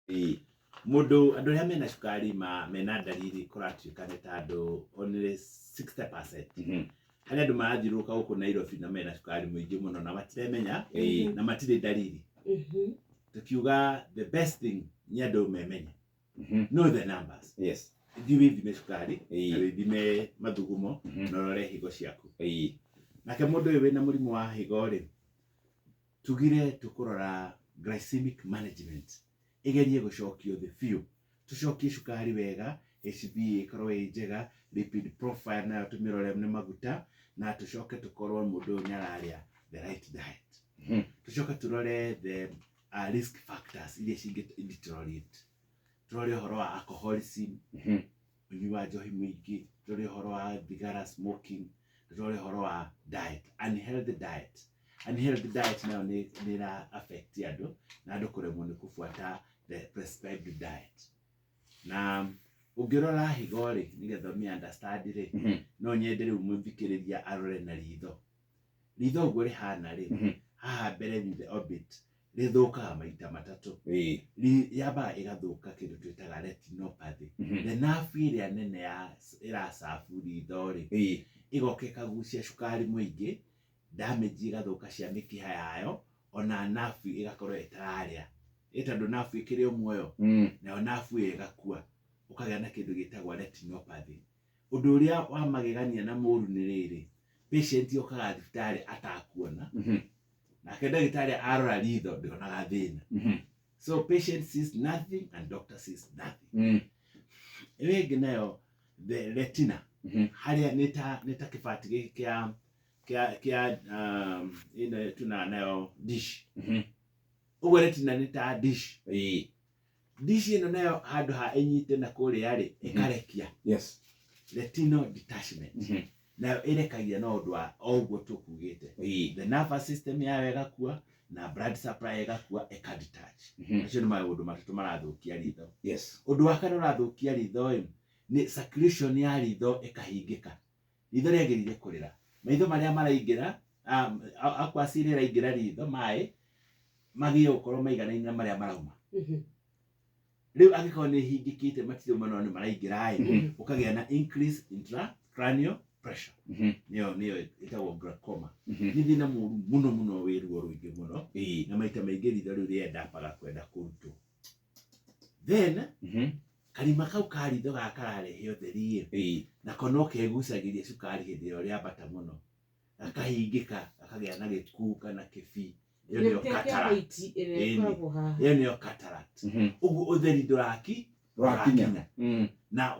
Mũndũ, andũ arĩa mena cukari ma mena ndariri kũratuĩka nĩ ta andũ only 60%. Harĩ andũ marathiũrũrũka gũkũ Nairobi na mena cukari mũingĩ mũno na matiremenya na matirĩ ndariri. Tukiuga the best thing nĩ andũ memenye. Know the numbers. Thiĩ wĩthime cukari na wĩthime mathugumo na ũrore higo ciaku. Nake mũndũ ũyũ wĩna mũrimũ wa higo rĩ, tugire tũkũrora glycemic management ĩgerie gũcokio thĩ biũ, tũcokie cukari wega, HB ĩkorwo ĩ njega, lipid profile nayo tũmĩrore nĩ maguta, na tũcoke tũkorwo mũndũ ũyũ nĩ ararĩa the right diet. Tũcoke tũrore the risk factors iria cingĩ deteriorate, tũrore ũhoro wa alcoholism, ũnyui wa njohi mũingĩ, tũrore ũhoro wa thigara, smoking, tũrore ũhoro wa diet, unhealthy diet. Unhealthy diet nayo nĩ ĩra affect andũ na andũ kũremwo nĩ kũbuata the prescribed diet. Na ũngĩrora higo rĩ, nĩgetha ũmĩ understand rĩ, no nyende rĩu mũthikĩrĩria arore na ritho. Ritho ũguo rĩhana rĩ, haha mbere in the orbit rĩthũkaga maita matatũ. Yambaga ĩgathũka kĩndũ twĩtaga retinopathy. The nerve ĩrĩa nene ya ĩracabu ritho rĩ, ĩgoka ĩkagucia cukari mũingĩ, damage ĩgathũka cia mĩkiha yayo, ona nerve ĩgakorwo ĩtararĩa. Ĩ tondũ nerve ĩkĩrĩ o muoyo, nayo nerve ĩyo ĩgakua, ũkagĩa na kĩndũ gĩtagwo retinopathy. Ũndũ ũrĩa wa magegania na mũru nĩ rĩrĩ, patient okaga thibitarĩ atakuona, nake ndagĩtarĩ arora ritho ndĩonaga thĩna. So patient sees nothing and doctor sees nothing. Ĩyo ĩngĩ nayo the retina, harĩa nĩ ta kĩbati gĩkĩ kĩa ĩno tunaga nayo dish. Ũguo retina nĩ ta dish. Dish ĩno nayo handũ ha ĩnyite na kũrĩa rĩ, ĩkarekia. Retinal detachment. Nayo ĩrekagia no ũndũ wa o ũguo tũkugĩte. The nervous system yayo ĩgakua na blood supply ĩgakua, ĩka detach. Macio nĩ maũndũ matatũ marathũkia ritho. Ũndũ wa kana ũrathũkia ritho ĩ, nĩ circulation ya ritho ĩkahingĩka. Ritho rĩagĩrĩire kũrĩra. Maitho marĩa maraingĩra, aqueous ĩrĩa ĩraingĩra ritho, maĩ, magĩrĩire gũkorwo maiganaine na marĩa marauma. Rĩu angĩkorwo nĩ ĩhingĩkĩte, matirĩ no nĩ maraingĩra ĩ, ũkagĩa na increase intracranial pressure. Nĩyo ĩtagwo glaucoma. Nĩ thĩna mũru mũno mũno, wĩ ruo rũingĩ mũno, na maita maingĩ ritho rĩu rĩendapaga kwenda kũrutwo. Then karima kau ka ritho gaka kararehe ũtheri ĩ, nako no kegucagĩria cukari hĩndĩ ĩrĩa rĩambata mũno, gakahingĩka, gakagĩa na gĩkuu kana kĩbii. Ĩyo nĩyo Kĩrĩa kĩa cataract. white ĩrĩa ĩkoragwo haha. Ĩyo nĩyo cataract. Ũguo ũtheri ndũraki Ndũrakinya. Na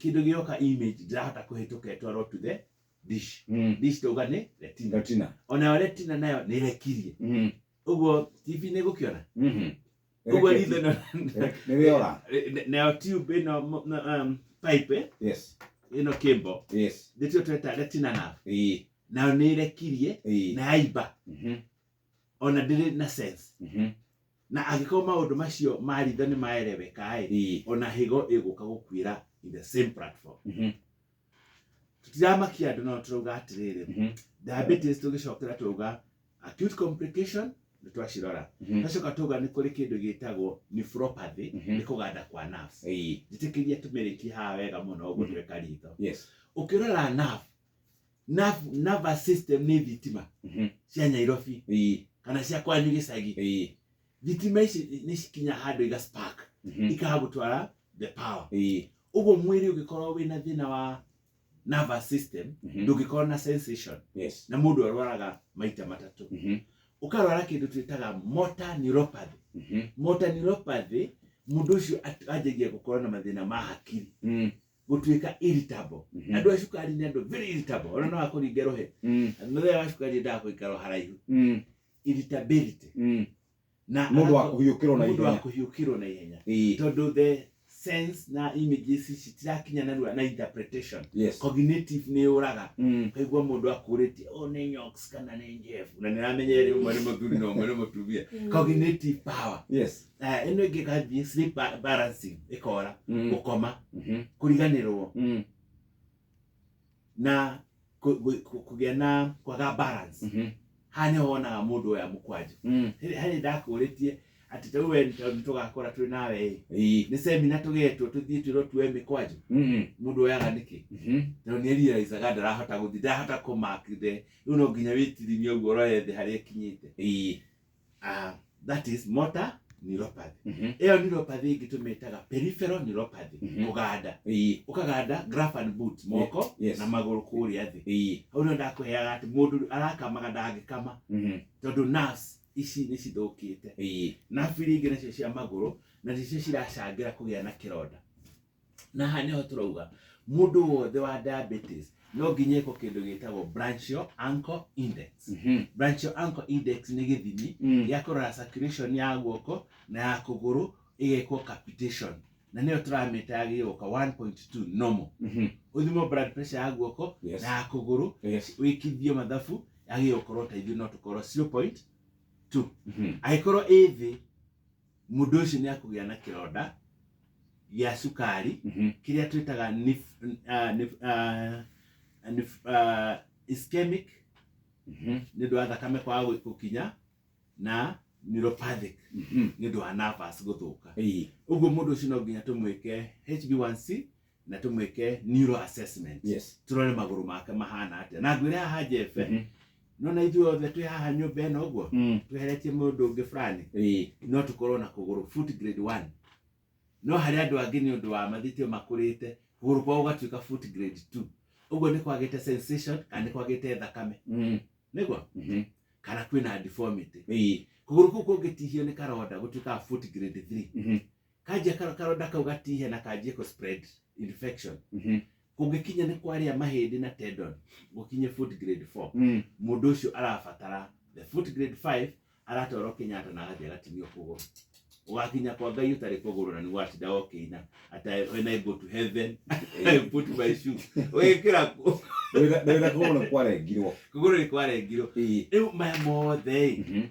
kĩndũ gĩoka image ndĩrahota kũhĩtũka ĩtwarwo to the dish. Dish tauga nĩ retina. Retina. Onayo retina nayo nĩ ĩrekirie. Ũguo TV nĩ gũkĩona ũguo ritho Nĩ rĩora. Nayo tube ĩno pipe ĩno cable, nĩtio tweta retina nerve. Nayo nĩ ĩrekirie na yaimba, ona ndĩrĩ na sense. Na angĩkorwo maũndũ macio ma ritho nĩ maereweka ĩ, ona higo ĩgũka gũkuĩra in the same platform. Tũtiramakia andũ, no tũrauga atĩrĩrĩ, diabetes tũgĩcokera twauga acute complication nĩ twacirora. Twacoka tuga nĩ kũrĩ kĩndũ gĩtagwo nephropathy, nĩ kũganda kwa nerves. Njĩtĩkĩria tũmĩrĩkie haha wega mũno ũguo tweka ritho. Ũkĩrora nerve, nervous system nĩ thitima cia Nairobi kana cia kwanyu gĩcagi. Thitima ici nĩ cikinya handũ iga spark, ikaga gũtwara the power. Ũguo mwĩrĩ ũngĩkorwo wĩna thĩna wa nervous system, ndũngĩkorwo na sensation. Na mũndũ arwaraga maita matatũ. Ũkarwara kĩndũ twĩtaga motor neuropathy. Motor neuropathy, mũndũ ũcio anjagia gũkorwo na mathĩna ma hakiri, gũtuĩka irritable. Andũ a cukari nĩ andũ very irritable, ona no akũringe rũhĩ. Mũthenya wa cukari endaga gũikara o haraihu. Irritability. Na Mũndũ wa kũhiũkĩrwo na mũndũ wa ihenya. Kũhiũkĩrwo na ihenya, tondũ the sense na images ici citirakinya narua na interpretation. Cognitive nĩ yũraga. Ũkaigua mũndũ akũrĩtie, "Oh, nĩ Nyox kana nĩ Jeff?" Na nĩ ramenyere ũmwe nĩ mũthuri na ũmwe nĩ mũtumia. Cognitive power. Ĩno ĩngĩ ĩgathiĩ sleep balancing ĩkora, gũkoma, kũriganĩrwo, na kũgĩa na kwaga balance. Haha nĩho wonaga mũndũ oya mũkwanjũ. Harĩ ndakũrĩtie Atĩ ta rĩu we tondũ tũgakora twĩ nawe ĩ, Ĩĩ. nĩ semina tũgetwo tũthiĩ twĩrwo tuoe mĩkwanjũ. Mhm. Mũndũ oyaga nĩkĩ? Mhm. Tondũ nĩ realizaga ndarahota gũthiĩ, ndarahota kũ mark the rĩu no nginya wĩtirimie ũguo ũrore thĩ harĩa ĩkinyĩte. Ĩĩ. Ah, that is motor neuropathy. Mhm. Ĩyo neuropathy ĩngĩ tũmĩtaga peripheral neuropathy. Kũganda. Ĩĩ. Ũkaganda glove and boot moko na magũrũ kũrĩa thĩ. Ĩĩ. Hau nĩho ndakũheaga atĩ mũndũ arakamaga ndangĩkama tondũ nerves ici nĩ cithũkĩte. Ĩĩ. Nerve iria ingĩ nacio cia magũrũ na nĩcio ciracangĩra kũgĩa na kĩronda. Na haha nĩho tũrauga mũndũ wothe wa diabetes no nginya ĩkwo kĩndũ gĩtagwo branchial ankle index. Branchial ankle index nĩ gĩthimi gĩa kũrora circulation ya guoko na ya kũgũrũ ĩgekwo capitation na nĩyo tũramĩta yagĩrĩirwo gũka 1.2 normal. Ũthimwo blood pressure ya guoko na ya kũgũrũ, wĩkithio mathabu yagĩrĩirwo gũkorwo ta ithuĩ no tũkorwo 0.2. Angĩkorwo ĩ thĩ, mũndũ ũcio nĩ akũgĩa na kĩronda gĩa cukari kĩrĩa twĩtaga ischemic nĩ ũndũ wa thakame kwaga gũkinya na neuropathic nĩ ũndũ wa nerves gũthũka. Ĩĩ. Ũguo mũndũ ũcio no nginya tũmwĩke HbA1c na tũmwĩke neuro assessment. Tũrore magũrũ make mahana atĩa. Na ngwĩre haha Jeff, no na ithuĩ othe twĩ haha nyũmba ĩno ũguo tweheretie mũndũ ũngĩ fulani, Ĩĩ. no tũkorwo na kũgũrũ foot grade 1. No harĩ andũ angĩ nĩ ũndũ wa mathĩtio makũrĩte kũgũrũ kwao gũgatuĩka foot grade 2. Ũguo nĩ kwagĩte sensation kana nĩ kwagĩte thakame. Nĩguo? Kana kwĩna deformity. Ĩĩ. Kũgũrũ kũu kũngĩtihio nĩ karonda gũtuĩkaga foot grade 3. Kanjia karonda kau gatihe na kanjie kũ spread infection. Kũngĩkinya nĩ kwarĩa mahĩndĩ na tendon gũkinye foot grade 4. Mũndũ ũcio arabatara the foot grade 5 aratwarwo Kenyatta na agathiĩ agatinio kũgũrũ. Ũgakinya kwa Ngai ũtarĩ kũgũrũ na nĩguo atinda ũkĩina atĩ when I go to heaven I put my shoe. Ũgĩkĩra kũ? Ndĩrenda kũgũrũ nĩ kwarengirwo. Kũgũrũ nĩ kwarengirwo. Ĩĩ. Rĩu maya mothe ĩ,